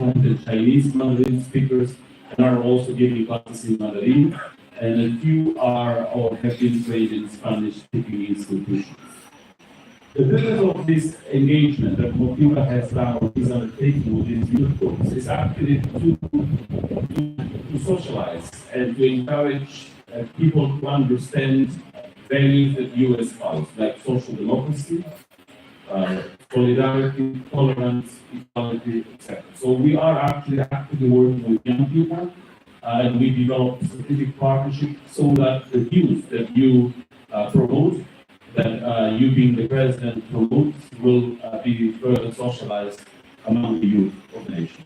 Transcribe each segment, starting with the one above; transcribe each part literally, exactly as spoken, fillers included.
talented Chinese Mandarin speakers and are also giving classes in Mandarin, and a few are or have been trained in Spanish-speaking institutions. The purpose of this engagement that Motiva has done or is undertaking with these youth groups is actually to, to, to socialize and to encourage uh, people to understand values that you espouse, like social democracy, uh, solidarity, tolerance, equality, et cetera. So we are actually actively working with young people, uh, and we develop strategic partnerships so that the views that you uh, promote, that uh, you being the president promotes, will uh, be further socialized among the youth of the nation.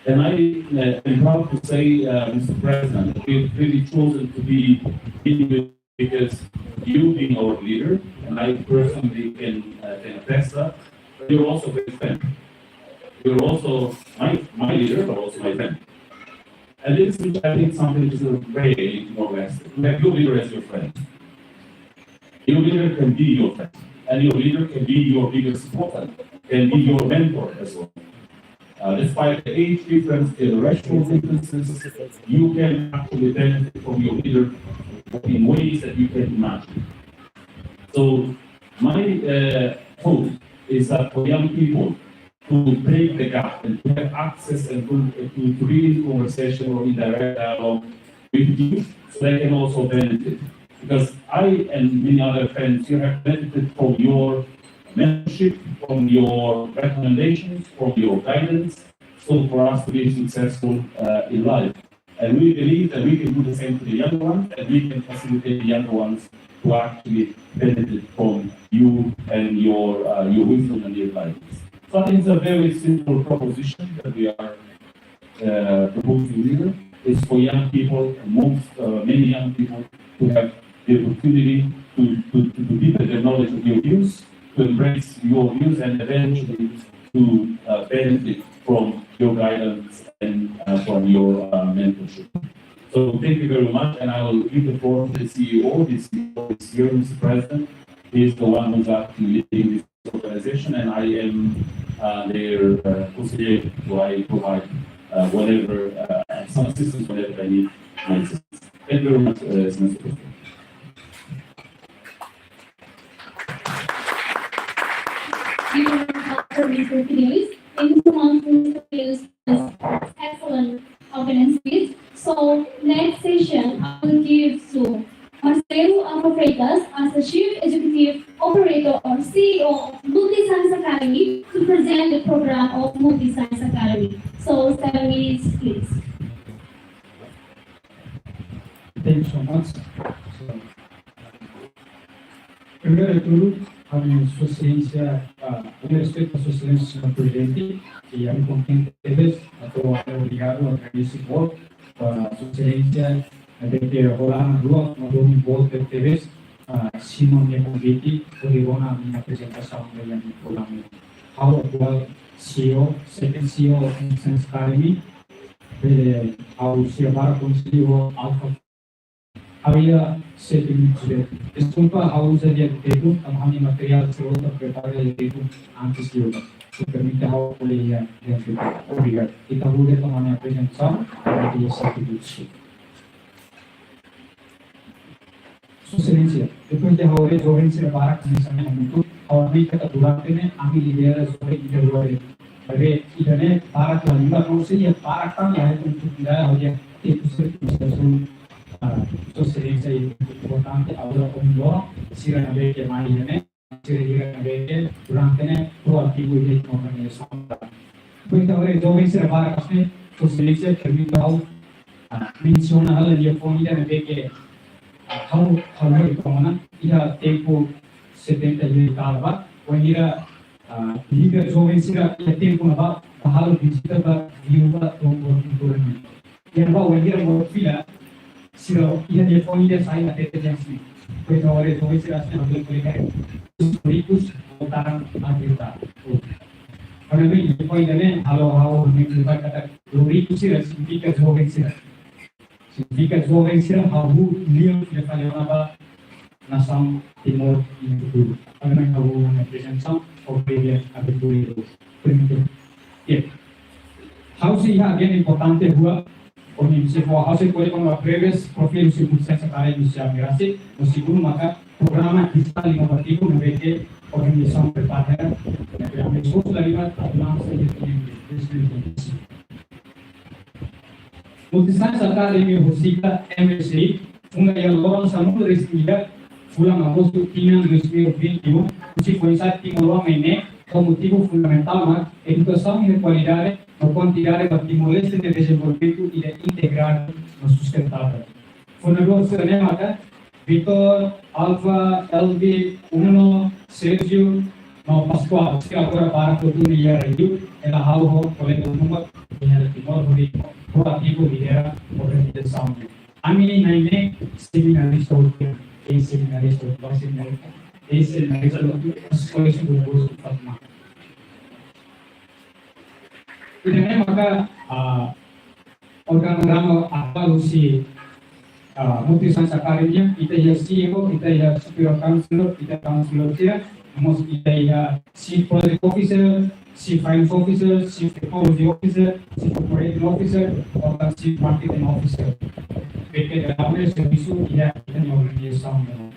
And I uh, am proud to say, uh, Mister President, we've really chosen to be in with because you being our leader, and I personally can, uh, can attest that, but you're also a great friend. You're also my, my leader, but also my friend. And this is, I think, something which is very unique in Timor-Leste. You have your leader as your friend. Your leader can be your friend, and your leader can be your biggest supporter, can be your mentor as well. Uh, despite the age difference, generational differences, you can actually benefit from your leader in ways that you can imagine. So my uh, hope is that for young people to break the gap and to have access and to, to, to be in conversation or in direct dialogue with you, so they can also benefit. Because I and many other friends here have benefited from your mentorship, from your recommendations, from your guidance, so for us to be successful uh, in life. And we believe that we can do the same to the younger ones, and we can facilitate the younger ones to actually benefit from you and your uh, your wisdom and your guidance. So I think it's a very simple proposition that we are uh, proposing here is for young people, most uh, many young people, to have the opportunity to, to, to, to deepen their knowledge of your views, to embrace your views, and eventually to uh, benefit from your guidance and uh, from your uh, mentorship. So thank you very much, and I will give the floor to the C E O. The C E O is here, Mister President. He is the one who's actually leading this organization, and I am uh, their uh, consigliere, so I provide uh, whatever uh, some assistance whenever I need my assistance. Thank you very much, uh, Mister President. Thank you very much, Mister Filiz. Thank you so much, Mister Filiz. Excellent opening speech. So next session, I will give to Marcelo Alfa Freitas as the Chief Executive Operator or C E O of Multi Science Academy to present the program of Multi Science Academy. So seven minutes, please. Thank you so much. So, primeiru de tudu, ami Sua Exelénsia, ah, ami respeita Sua Exelénsia, señór Prezidente, i ami kontente tebes, atu obrigadu, agradese boot ba Sua Exelénsia, ne'ebé ke hola ona duas, no domin boot tebes, ah, simu ami-nia konvite, hodi rona ami-nia aprezentasaun ba ami-nia programa. Ha'u atuál C E O, second C E O of Science Academy, eh, ha'u sei barak konhesidu ho Alfa Ha'u iha sete minutos de'it. Deskulpa, ha'u uza di'ak tempu, tanba ha'u-nia materiál sei prepara di'ak tempu antes de hotu. Se permite ha'u ko'alia di'ak tempu. Obrigadu. Ita-boot de'it ba ha'u-nia aprezentasaun, ha'u iha sete minutos. Sua Exelénsia, depois de ha'u haree joven sira barak hanesan ne'e hamutuk, ha'u hanoin katak durante ne'e, ami lidera joven ida-rua de'it. Maibé, ida-ne'e barak la liu, ha'u sei barak tan la iha tempu ida, ha'u iha tempu sira, ah, Sua Exelénsia importante, agora ko'alia ho sira ne'ebé ke mai iha ne'e, sira hira ne'ebé ke durante ne'e proativu iha organizasaun. Pois, entaun, agora joven sira barak ne'e, Sua Exelénsia permite ha'u, ah, mensiona hela liafuan ida ne'ebé ke, ah, ha'u, ha'u lori kona, iha tempu setenta e oito ba, wainhira, ah, líder joven sira iha tempu ne'ebá, bá halo vizita ba viúva tombos kultura ne'e. Iha ne'ebá wainhira moris fila, sira iha liafuan ida sai hatete dehan hanesan ne'e. Pois agora joven sira hanesan ne'e, ha'u bele ko'alia katak, lorikus voltaram a gritar. Para mim, liafuan ida-ne'e, halo ha'u hanoin katak, lorikus sira signifika joven sira. Signifika joven sira hahú lian fila fali ona ba nasaun Timor iha futuru. Para mim, ha'u hanoin aprezentasaun, ha'u bele abertura. Permite. Bien. iha agenda importante rua, ohin sei fó, ha'u sei ko'alia kona-ba breve perfíl husi Multisains Academy husi Almirante, no segundu maka programa dijitál inovativu ne'ebé ke organizasaun prepara, ne'ebé ami esforsu la lima atu lansa iha tinan dois mil e vinte e cinco. Multisains Academy, ho sigla M S A, funda iha loron sanulu-resin-ida fulan Agostu tinan dois mil e vinte e um, husi foin-sa'e timoroan mai ne'e, ho motivu fundamentál mak edukasaun iha kualidade no kuantidade ba Timor-Leste nia dezenvolvimentu ida integradu no sustentável. Fundadór sira-ne'e maka Vitor, Alva, Elvi, Uno, Sérgio, no Pascoal, sira agora barak hotu iha rádiu, hela ha'u ho kolega Numa, iha Timor, hodi proativu lidera organizasaun. Ami na'in-neen seminarista hotu, eis-seminarista hotu, eis-seminarista, eis-seminarista hotu, eskola suku Bosu Fatma. Ida-ne'e maka, ah, organograma atuál husi, ah, Multisains Academy nian, ita iha C E O, ita iha Superior Counselor, ita Counselor sira, no mós ita iha Chief Project Officer, Chief Finance Officer, Chief Technology Officer, Chief Operating Officer, no Chief Marketing Officer. Ne'ebé ke daudaun ne'e servisu iha ita-nia organizasaun nian.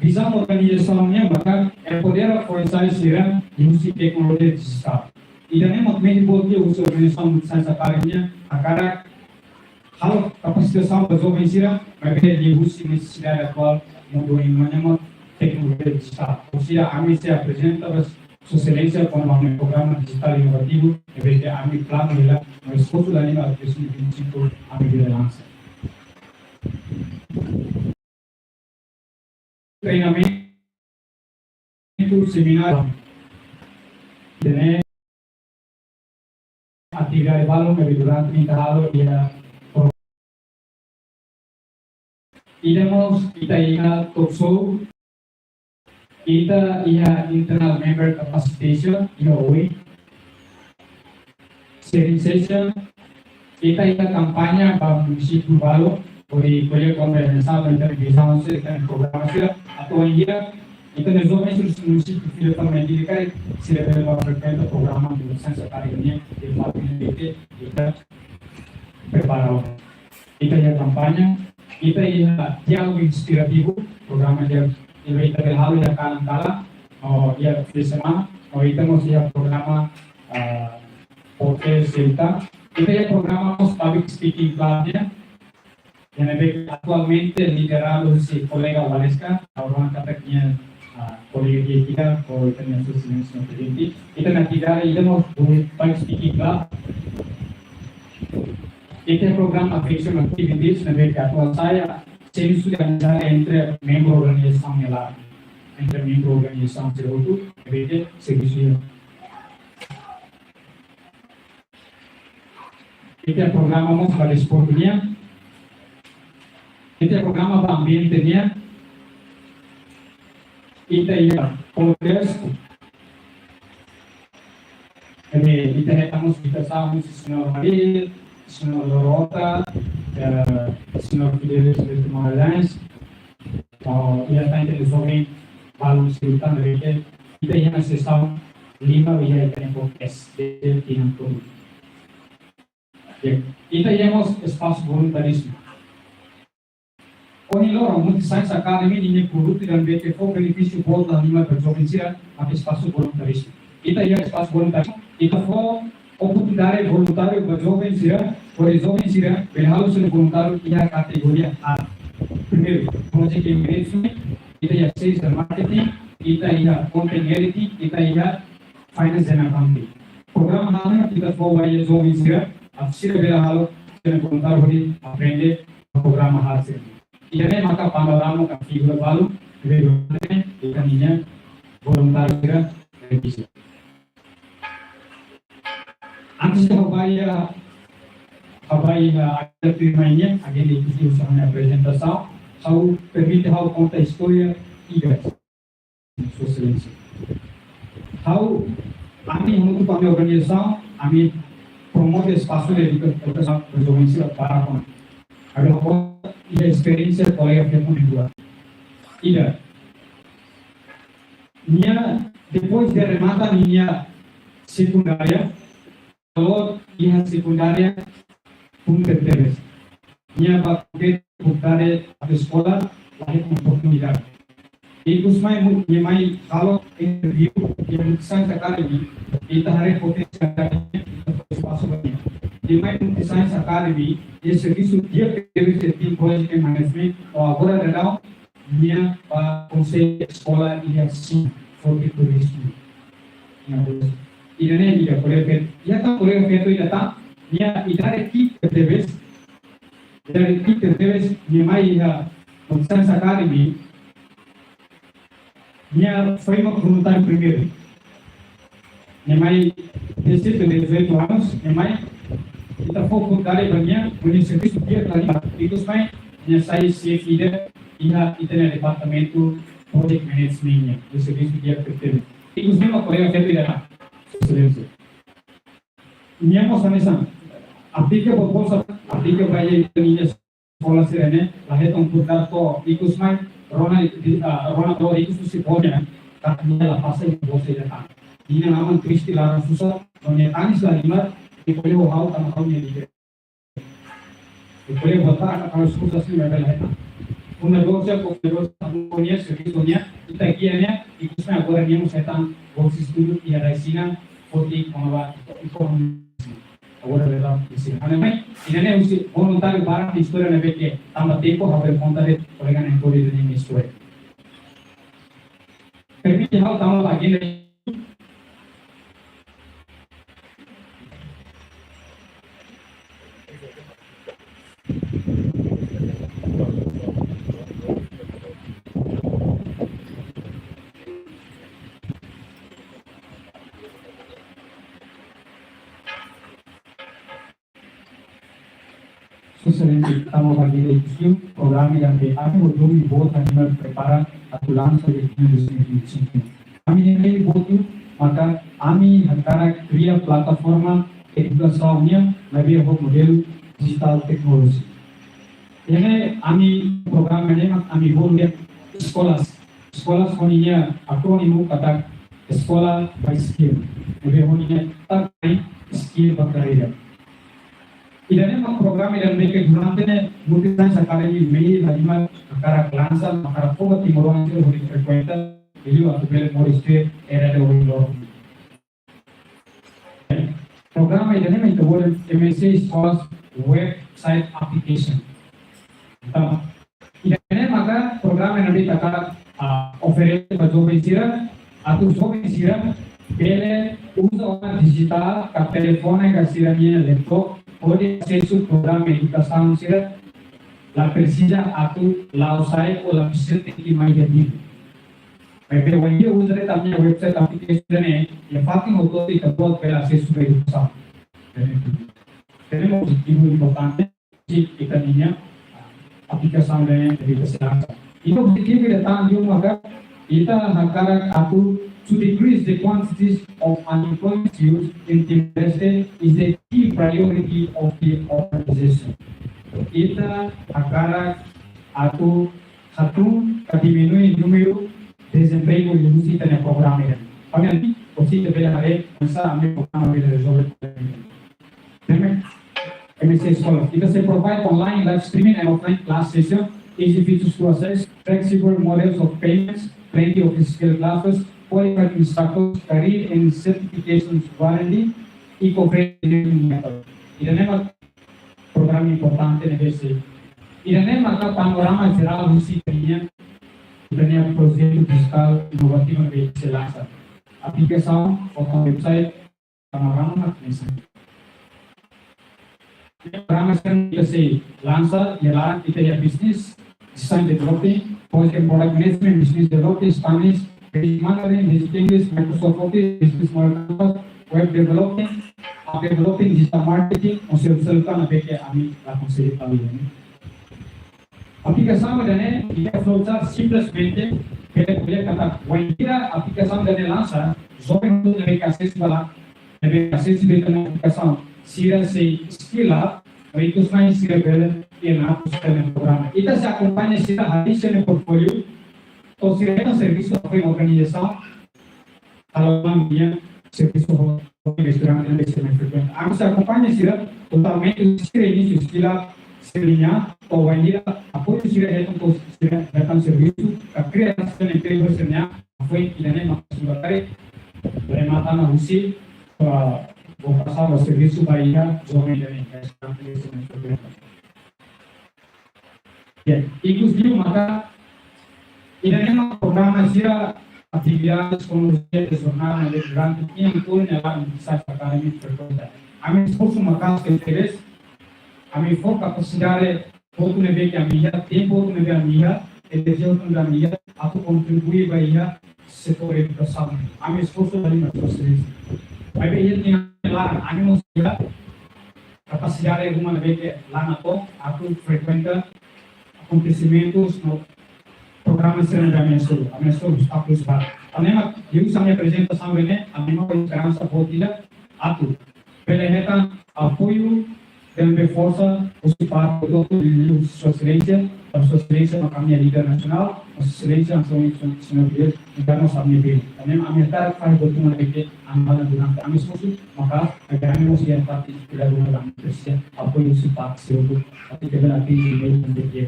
Vizaun organizasaun nian maka empodera foin-sa'e sira liuhusi teknolojia dijitál. Ida-ne'e mak main goal husi organizasaun Multisains Academy nian, hakarak halo kapasitasaun ba joven sira, maibé liuhusi nesesidade atuál mundu ohin nian mak teknolojia dijitál. Ou seja, ami sei aprezenta ba Sua Exelénsia kona-ba programa dijitál inovativu, ne'ebé ke ami planu hela, no esforsu la lima atu dois mil e vinte e cinco ami bele lansa. Treinamentu, semináriu, ida-ne'e atividade balun ne'ebé durante ne'e ita halo iha pro-, ida mós ita iha talk show, ita iha internal member capacitation, iha oin. Sharing session, ita iha kampaña ba munisípiu balu, hodi ko'alia kona-ba ita-nia vizaun sira, ita-nia programa sira, atu bainhira ita-nia joven sira husi munisípiu fila fali mai Dili karik, sira bele ba frekuenta programa Multisains Academy nian, ita prepara. Ita iha kampaña, ita iha diálogu inspirativu, programa diálogu, ita bele halo iha kalan-kalan, no iha fin de semana, no ita mós iha programa, ah, podcast ita. Ita iha programa mós public speaking club nian, ne'ebé atualmente lideradu husi kolega Waleska, agora katak nia, ah, kolega di'ak ita, ho ita-nia Sua Exelénsia nia prezidente. Ita-nia atividade, ita mós public speaking club. Ita programa Aviation Activities, ne'ebé ke atuál sai, servisu de amizade entre membru organizasaun nian laran. Entre membru organizasaun sira hotu, ne'ebé ke servisu nian. Ita programa mós ba desportu nian. Ita programa ba ambiente nian. Ita iha podcast. Ne'ebé ita hetan mós invitasaun husi señór Mari, señór Lorota, eh, señór Fidelis Berto Magalhães. No iha tan ita joven balun sira tan, ne'ebé ke ita iha sesaun lima iha ita-nia podcast de tinan tolu. Ita iha mós espasu voluntarizmu. Ohin loron, Multisains Academy ninia produtu ida ne'ebé ke fó benefísiu boot dala lima ba joven sira, mak espasu voluntarizmu. Ita iha espasu voluntarizmu, ita fó oportunidade voluntáriu ba joven sira, hodi joven sira bele halo sira voluntáriu iha kategoria haat. Primeiru, project management, ita iha sales and marketing, ita iha content editing, ita iha finance and accounting. Programa haat ne'e ita fó ba iha joven sira, atu sira bele halo sira voluntáriu hodi aprende programa haat sira. Ida-ne'e maka panorama ka figura balu, ne'ebé durante ne'e ita-nia voluntáriu sira, eh, bisa. Antes de ha'u bá iha, ha'u bá iha, ah, agenda tuirmai nian, agenda ida husi ha'u-nia aprezentasaun, ha'u permite ha'u konta istória ida. Sua Exelénsia. Ha'u, ami hamutuk ho ami-nia organizasaun, ami promove espasu de eduka-, edukasaun ba joven sira barak ona. Ami ha'u iha esperiénsia kolega fiar-na'in rua. Ida. Nia, depois de remata ninia sekundária, valór iha sekundária pun tebes. Nia ba kompete buka de atu eskola, la hetan oportunidade. Ikus mai mu-, nia mai halo interview iha Multiscience Academy, ita haree potensiál nia, ita fó espasu ba nia. Nia mai Multiscience Academy, nia servisu di'ak tebes iha team project management, no agora daudaun nia ba konsege eskola iha Xina, foti turizmu. Nia bos. Ida-ne'e ida kolega feto, ida tan kolega feto ida tan, nia idade ki'ik tebes, idade ki'ik tebes, nia mai iha Multiscience Academy, nia foin mak voluntáriu primeiru. Nia mai dezassete, dezoito anos, nia mai, ita fó oportunidade ba nia, ba nia servisu di'ak liu, ikus mai, nia sai xefe ida iha ita-nia departamentu project management nian, nia servisu di'ak tebes. Ikus mai mak kolega feto ida tan, Sua Exelénsia. Nia mós hanesan, aplika ba bolsa, aplika ba iha ita-nia eskola sira-ne'e, la hetan oportunidade to'o ikus mai, rona di, ah, rona to'o ikus husi bolsa, katak nia la pasa iha bolsa ida tan. Nia aman triste, laran susar, no nia tanis la halimar, nia ko'alia ho ha'u tanba ha'u-nia líder. Nia ko'alia buat barak, katak susar sira-ne'e bele hetan. Fundadór sira, kofundadór sira, nia servisu nia, ita gia nia, ikus mai agora nia mós hetan bolsa estudu iha rai Xina, foti kona-ba ekonomia. Agora bele ensina. Ida-ne'e mai, ida-ne'e husi voluntáriu barak nia istória ne'ebé ke tanba tempu ha'u bele konta de'it kolega na'in-tolu ida-ne'e nia istória. Permite ha'u tama ba agenda. Sua Exelénsia, tama ba agenda ikus liu, programa ida-ne'ebé ami ho domin boot halimar prepara atu lansa iha tinan dois mil e vinte e cinco. Ami-nia mehi boot maka ami hakarak kria plataforma edukasaun nian maibé ho modelu digital technology. Ida-ne'e ami programa ne'e mak ami bolu dehan eskolas. Eskolas ho ninia akrónimu katak Escola by Skill. Ne'ebé ho ninia tan skill ba karreira. Ida-ne'e mak programa ida-ne'ebé ke durante ne'e Multiscience Academy mehi la halimar hakarak lansa, hakarak fó ba timoroan sira hodi frekuenta, liuliu atu bele moris tuir era ida ohin loron. Programa ida-ne'e mak ita bolu M S C Scholars Website Application. Entaun, ida-ne'e maka programa ne'ebé ita hakarak, ah, oferese ba joven sira, atu joven sira bele uza ona dijitál ka telefone ka sira-nia laptop, hodi asesu programa edukasaun sira, la presiza atu la'o sai ou la presiza tenke mai iha Dili. Maibé wainhira uza de'it ami-nia website application ne'e, iha fatin hotu-hotu ita-boot bele asesu ba edukasaun. Ida-ne'e mak objetivu importante, ita-nia aplikasaun ne'e ita sei lansa. Ida objetivu ida tan liu maka, ita hakarak atu to decrease the quantities of unemployment youth in Timor-Leste is the key priority of the organization. Ita hakarak atu hatún ka diminui númeru dezempregu liuhusi ita-nia programa ida. Ami, ohin ita bele haree oinsá ami-nia programa bele rezolve problema ida. Ne'e mak M S C Scholars. Ita sei provide online live streaming and offline class session, easy features to access, flexible models of payments, plenty of skill classes, qualified instructors, career and certifications guarantee, eco-friendly method. Ida-ne'e mak programa importante ne'ebé sei. Ida-ne'e maka panorama jerál husi ita-nia, ita-nia projetu dijitál inovativu ne'ebé sei lansa. Aplikasaun, foti website, panorama mak hanesan. Programa sira-ne'e ita sei lansa, iha laran ita-nia business, design developing, project product management, business developing, Spanish, Basic Mandarin, Basic English, Microsoft Office, Business Model Canvas, web developing, app developing, digital marketing, no seluk-seluk tan ne'ebé ke ami la konsege tau iha ne'e. Aplikasaun ida-ne'e, iha flowchart simplesmente, bele ko'alia katak wainhira aplikasaun ida-ne'e lansa, joven ne'ebé ke asesu ba la, ne'ebé ke asesu ba ita-nia aplikasaun, sira sei skill up, no ikus mai sira bele iha natus ita-nia programa. Ita sei akompaña sira, haree sira-nia portfólio, to'o sira hetan servisu ba organizasaun, halo ninia servisu ho estudante ne'ebé sira mai frekuenta. Ami sei akompaña sira totalmente, sira inísiu sira, sira-nia, to'o bainhira apoiu sira hetan, to'o sira hetan servisu, ka kria sira-nia empregu sira-nian, foin ida-ne'e mak sudah kare, remata ona husi, ah, vokasaun ba servisu ba iha joven ida-ne'e, estudante ne'ebé sira mai frekuenta. Ya, ikus liu maka, ida-ne'e mak programa sira atividades komu sira de jornada de durante tinan tolu ne'e la bisa sa kare mi perkonta. Ami esforsu maka'as tebes, ami fó kapasidade hotu ne'ebé ke ami iha, tempu hotu ne'ebé ami iha, enerjia hotu ne'ebé ami iha, atu kontribui ba iha setór edukasaun. Ami esforsu ba iha sosializasaun. Maibé iha tinan laran, ami mós iha kapasidade ruma ne'ebé ke la natoon atu frekuenta akontesimentus no programa sira ne'ebé ami estuda, ami estuda obstákulus ba. Ami mak, iha ami-nia aprezentasaun ne'e, ami mak esperansa boot ida atu bele hetan apoiu, bele forsa, husi parte do Sua Exelénsia, Sua Exelénsia mak ami-nia líder nasionál, Sua Exelénsia, Sua Exelénsia, Sua Exelénsia, ami-nia bele. Tanba ami hakarak fó buat ruma ne'ebé ke ami halo durante ami esforsu, maka ami mós iha parte ida ruma ami presiza apoiu husi parte sira-ne'e, atu bele atinje meta ne'ebé ke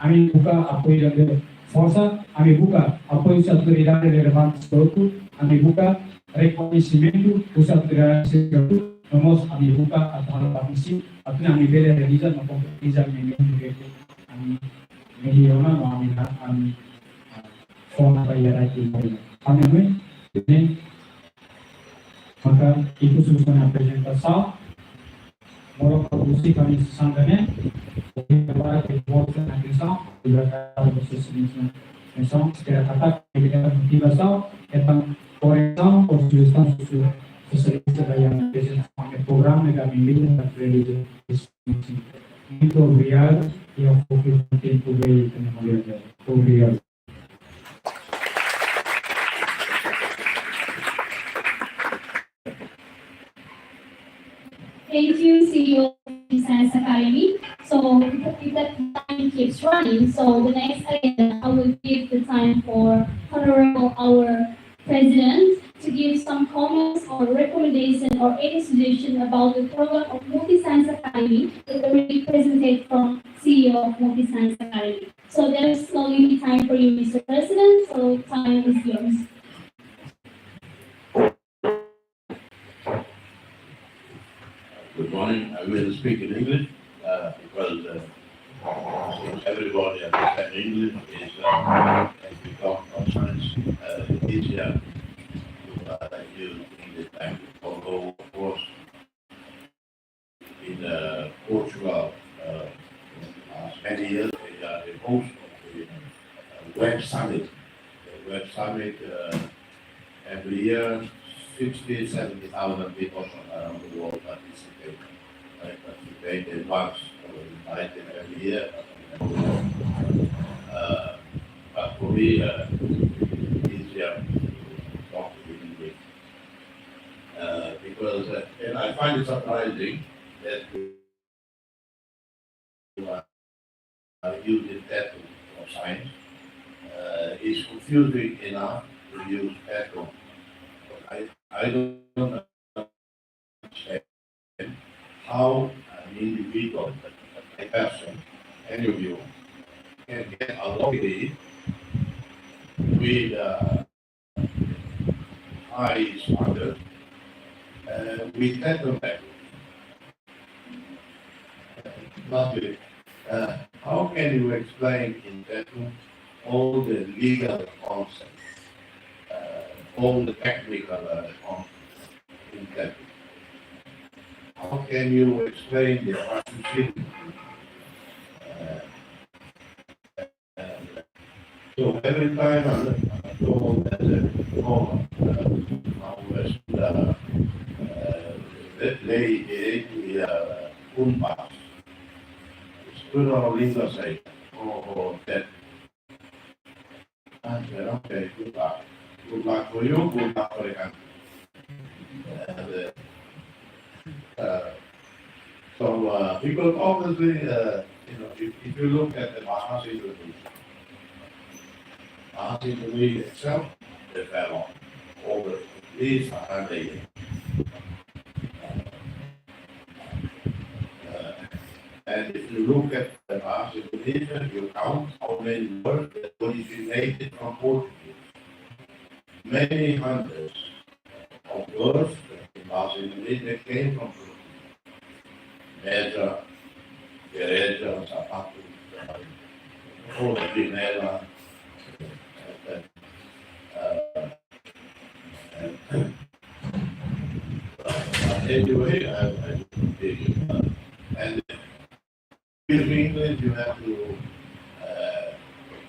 ami buka apoiu ida-ne'e forsa, ami buka apoiu husi autoridade relevante sira-ne'e, ami buka rekoñesimentu husi autoridade sira-ne'e, no mós ami buka atu halo partisi, atu nune'e ami bele realiza no konkretiza ami-nia meta, ami-nia ona no ami, ami, ah, fó ona ba iha rai ida. Ami, ami, ne'e, maka, ikus liu ami-nia aprezentasaun, molok produsi kami sesangka ne'e, para ke bolsa na atensaun, juga para proses ini, atensaun, secara kata, kita motivasaun, tentang koreksi, konsultasaun, sosializasaun, yang programa kami ini, dan religion. Muito obrigado, e ao pouco tempo veio também, obrigado. Obrigado. Thank you, C E O of Science Academy. So, if, if the time keeps running, so the next agenda, I will give the time for Honorable our President to give some comments or recommendation or any suggestion about the program of Multi Science Academy that already presented from C E O of Multi Science Academy. So there's no limit time for you, Mister President, so time is yours. Good morning. I will speak in English, uh, because, uh, since everybody understands English, it's, uh, has become sometimes, uh, easier to, uh, use English language. Although, of course, in, uh, Portugal, uh, last many years, they are the host of the, uh, Web Summit. The Web Summit, uh, every year, sixty, seventy thousand people from around the world participate. I participate in once, I was invited every year, but I never went. Uh, but for me, uh, it's easier to talk in English. Uh, because, uh, and I find it surprising that we are using Petro for science. Uh, it's confusing enough to use Petro. But I, I don't understand how an individual, a person, any of you, can get along with, uh, high standard, uh, with that language. Lastly, uh, how can you explain in detail all the legal concepts, uh, all the technical, uh, concepts in detail? How can you explain the partnership? Uh, So every time I, I go on that, uh, call, uh, I always, uh, uh, they, they, they, uh, Kumpas. It's good on Linda side. Oh, oh, that. I said, "Okay, good luck. Good luck for you, good luck for the country." And, uh, uh, so, uh, because obviously, uh, you know, if, if you look at the Bahasa Indonesia, Bahasa Indonesia itself developed over at least a hundred years. And if you look at the Bahasa Indonesia, you count how many words that originated from Portuguese. Many hundreds of words in Bahasa Indonesia came from Portuguese. Meza, gereja, sapatu, all the meza, uh, and, uh, anyway, I, I, and in English, you have to, uh,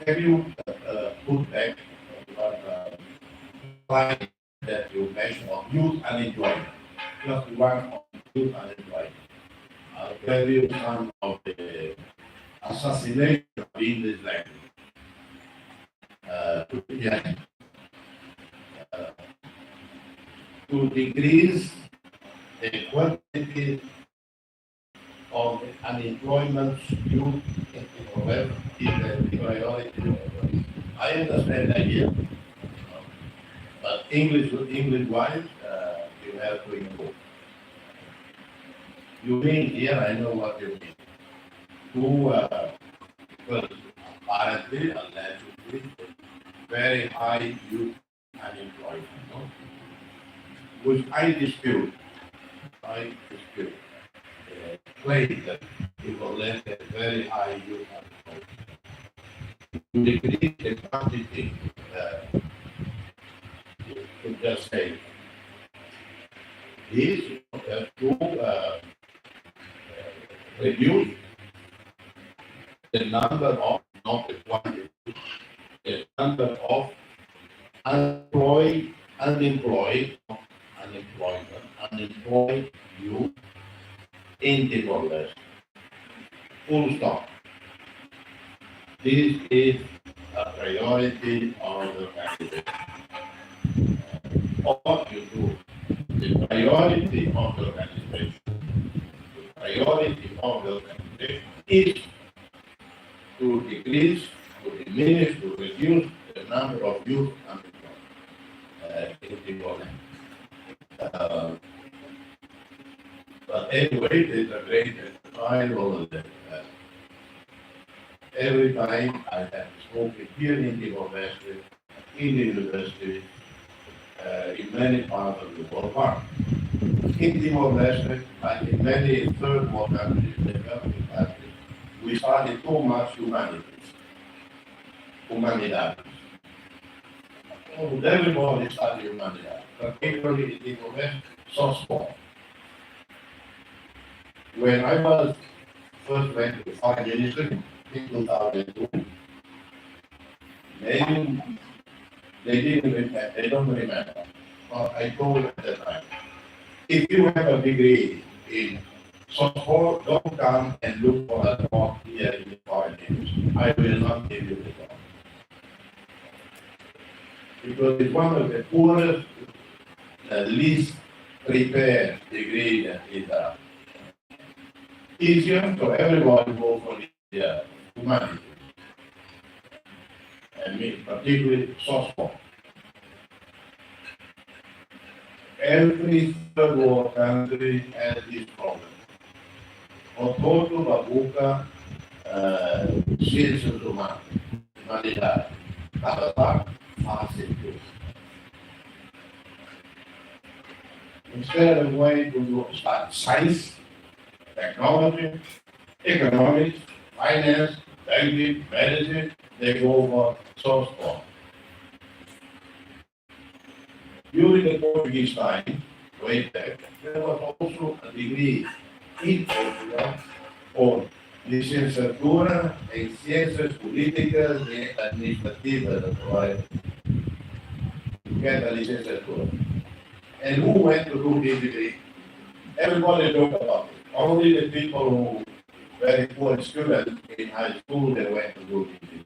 have you, uh, put back, uh, line that you mentioned of youth unemployment. Just one of youth unemployment. I'll tell you some of the assassination of English language. Uh, to, yeah. Uh, to decrease the quantity of unemployment youth in Timor-Leste is the priority. I understand the idea, but English, English-wise, uh, you have to improve. You mean here, I know what you mean. Who, uh, because apparently, allegedly, very high youth unemployment, no? Which I dispute. I dispute. Uh, claim that Timor-Leste has very high youth unemployment. To decrease the quantity, uh, to just say, this, uh, to, uh, reduce the number of, not the quantity, the number of unemployed, unemployed, unemployment, unemployed youth in Timor-Leste. Full stop. This is a priority of the organization. What you do, the priority of the organization, the priority of the organization is to decrease, to diminish, to reduce the number of youth unemployed, uh, in Timor. Uh, but anyway, there's a great trial over there. Uh, every time I have spoken here in Timor-Leste, in the university, uh, in many parts of the world, but in Timor-Leste, like in many third world countries, developing countries, we study too much humanities, humanidades. Almost everybody study humanidades, particularly in Timor-Leste, so small. When I was first went to foreign ministry in two thousand two, maybe they didn't remember, they don't remember. But I told at the time, if you have a degree in source code, don't come and look for a job here in the foreign ministry. I will not give you the job. Because it's one of the poorest, uh, least prepared degree that is, uh, easier for everybody to go for the, uh, humanity. And me, particularly source code. Every third world country has this problem. Hotu-hotu bá buka, uh, ciências humanas, humanidade. Para lá, fácil. Instead of going to do sci-, science, technology, economics, finance, banking, medicine, they go for source code. During the Portuguese time, way back, there was also a degree in Portugal called Licenciatura em Ciências Políticas e Administrativas, right? You get a licenciatura. And who went to do this degree? Everybody talk about it. Only the people who very poor students in high school, they went to do this degree.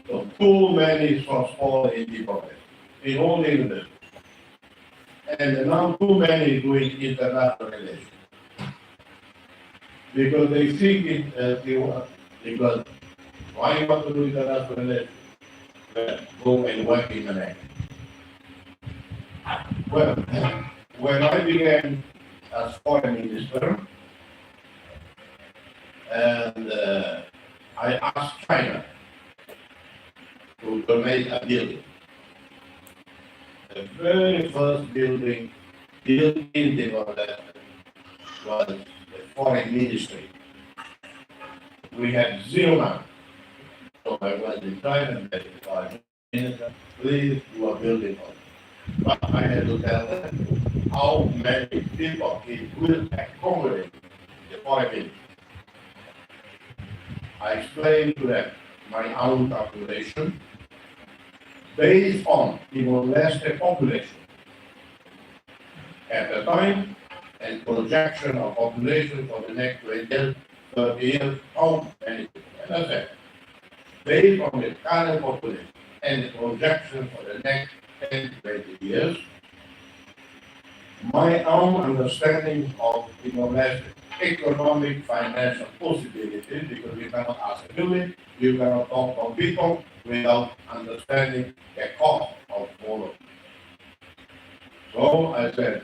So too many source code in Timor, in all universities. And now too many doing international relations. Because they think it, uh, they want, because why you want to do international relations? Well, go and work in the night. Well, when I began as foreign minister, And uh, I asked China to donate a building. The very first building built in Timor-Leste was the foreign ministry. We had zero money. So I went in China and said, "Minister, please do a building on it." But I had to tell them how many people it will accommodate the foreign ministry. I explained to them my own calculation based on Timor-Leste population at the time and projection of population for the next twenty years, thirty years, how many people. And I said, based on the current population and the projection for the next ten, twenty years, my own understanding of Timor-Leste economic financial possibilities, because you cannot ask a building, you cannot talk to people without understanding the cost of all of it. So I said,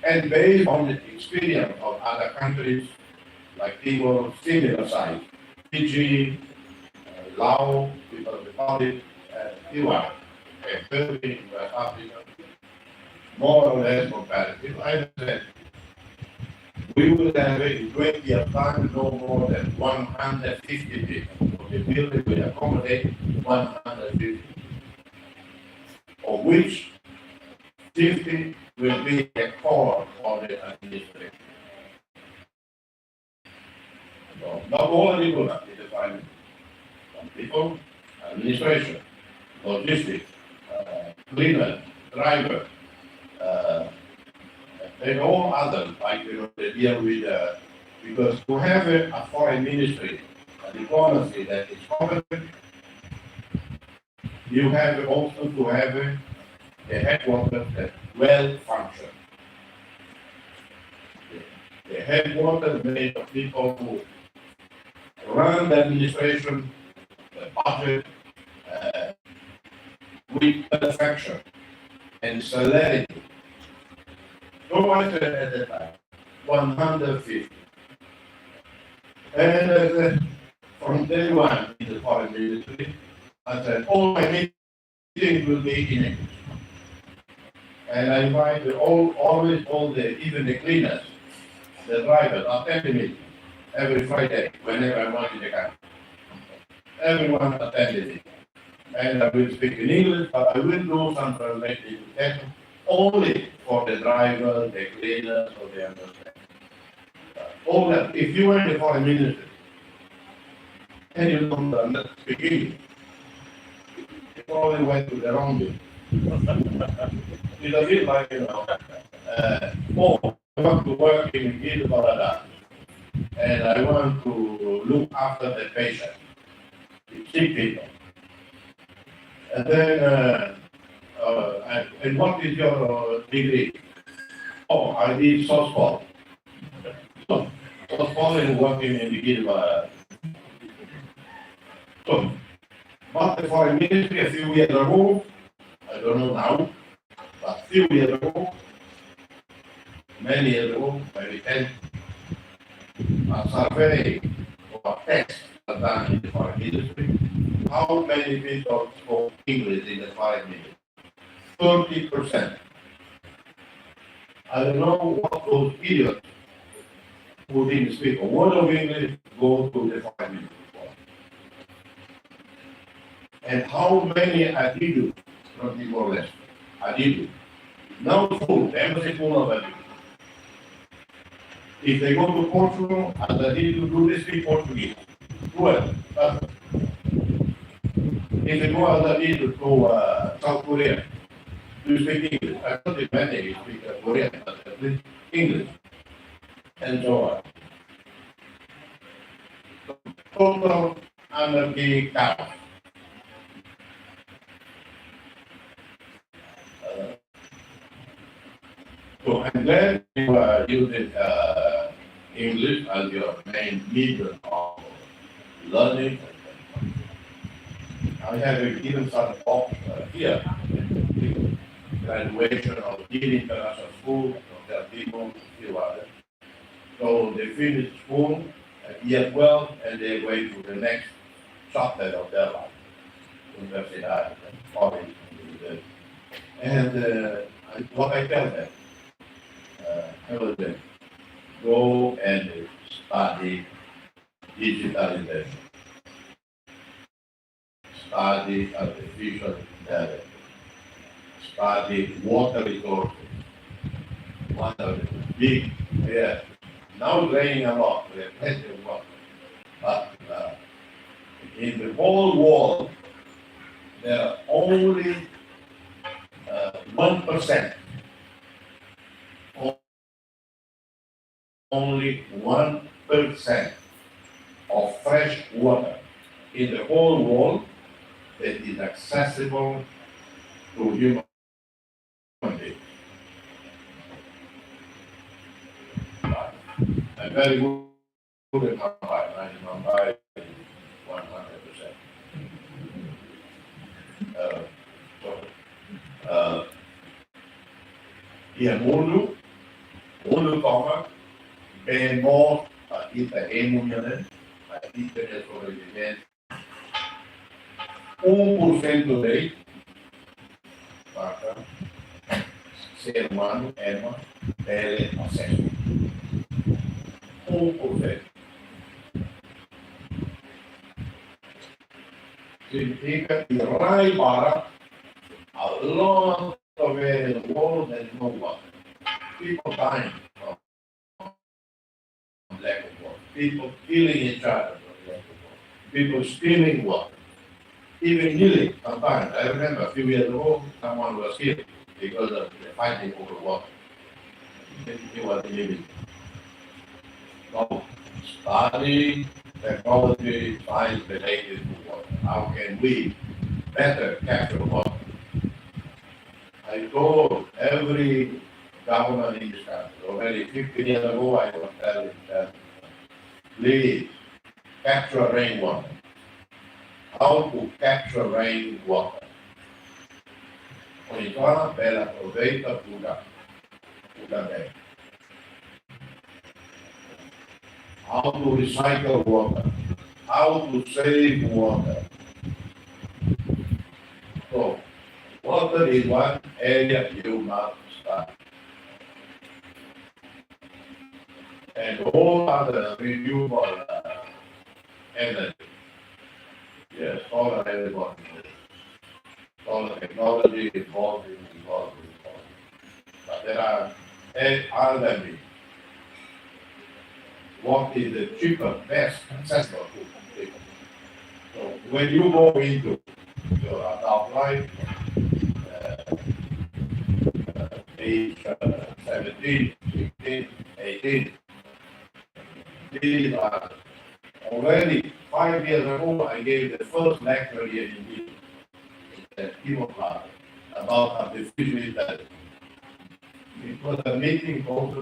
and based on the experience of other countries like Timor, similar size, Fiji, uh, Laos, People's Republic, and Iran, and Turkey in West Africa, more or less comparative. I said, we will have in twenty years' time no more than one hundred fifty people. So the building will accommodate one hundred fifty, of which fifty will be a core of the administration. So, not all the people that is defined. Some people, administration, logistics, uh, cleaner, driver, uh, and all others, like, you know, they deal with, uh, because to have a, a foreign ministry, a diplomacy that is competent, you have also to have a, a headquarters that well function. The headquarters made of people who run the administration, the budget, uh, with perfection and celerity. So I said at the time, one hundred fifty. And I said, from day one in the foreign ministry, I said, all my meetings will be in English. And I invite the all, always all the, even the cleaners, the drivers, attend the meeting every Friday, whenever I was in the country. Everyone attended it. And I will speak in English, but I will do some translating only for the driver, the cleaner, so they understand. All that, if you are in the foreign ministry and you don't, uh, speak English, you probably went to the wrong building. It's a bit like, you know, uh, oh, I want to work in Guido Paradise, and I want to look after the patient, the sick people. And then, uh, uh, and, and what is your, uh, degree? Oh, I did source code. So, source code and working in the Guido Paradise. So, but the foreign ministry a few years ago, I don't know now, but few years ago, many years ago, maybe ten, a survey or a test was done in the foreign ministry. How many people spoke English in the foreign ministry? Thirty percent. I don't know what those idiots who didn't speak a word of English go to the foreign ministry for. And how many Adidu from Timor-Leste? Adidu. Now full, embassy full of Adidu. If they go to Portugal, as Adidu, do they speak Portuguese? Well, that's, if they go as Adidu to, uh, South Korea, do you speak English? I don't think many speak, uh, Korean, but at least English. And so on. Total anarchy, chaos. Uh, so I'm glad you are using, uh, English as your main medium of learning. I have given some talks, uh, here, graduation of Dili International School, from their people, few others. So they finish school, year twelve, and they're going to the next chapter of their life, universidade, college, and, uh, I, what I tell them, uh, I tell them, "Go and study digitalization, study artificial intelligence, study water resources." Water is big, yeah. Now it's raining a lot, we have plenty of water. But, uh, in the whole world, there are only, uh, one percent, only one percent of fresh water in the whole world that is accessible to human beings. And very good in Mumbai, not in Mumbai, one hundred percent. Uh, so, uh, iha mundu, mundu tomak, been moos ba ita ema nian, ba ita-nia sobrevivênsia, um por cento de'it, maka ser umanu ema bele asesu. Um por cento. Signifika que rai barak, a lot of areas of the world there is no water. People dying from lack of water. People killing each other for lack of water. People stealing water. Even kneeling sometimes. I remember a few years ago, someone was killed because of the fighting over water. He, he was kneeling. So, study technology, science related to water. How can we better capture water? I told every government in this country, already fifteen years ago, I was telling them, "Please capture rainwater." How to capture rainwater? Oinsá bele aproveita udan, udan ne'e. How to recycle water? How to save water? So, water is one area you must study. And all other renewable, uh, energy. Yes, solar energy. Solar technology evolving, evolving, evolving. But there are eight other means. What is the cheapest, best, accessible to people? So when you go into your adult life, uh, uh, age, uh, seventeen, sixteen, eighteen, these are already five years ago, I gave the first lecture here in Dili. It's a people club about artificial intelligence. It was a meeting called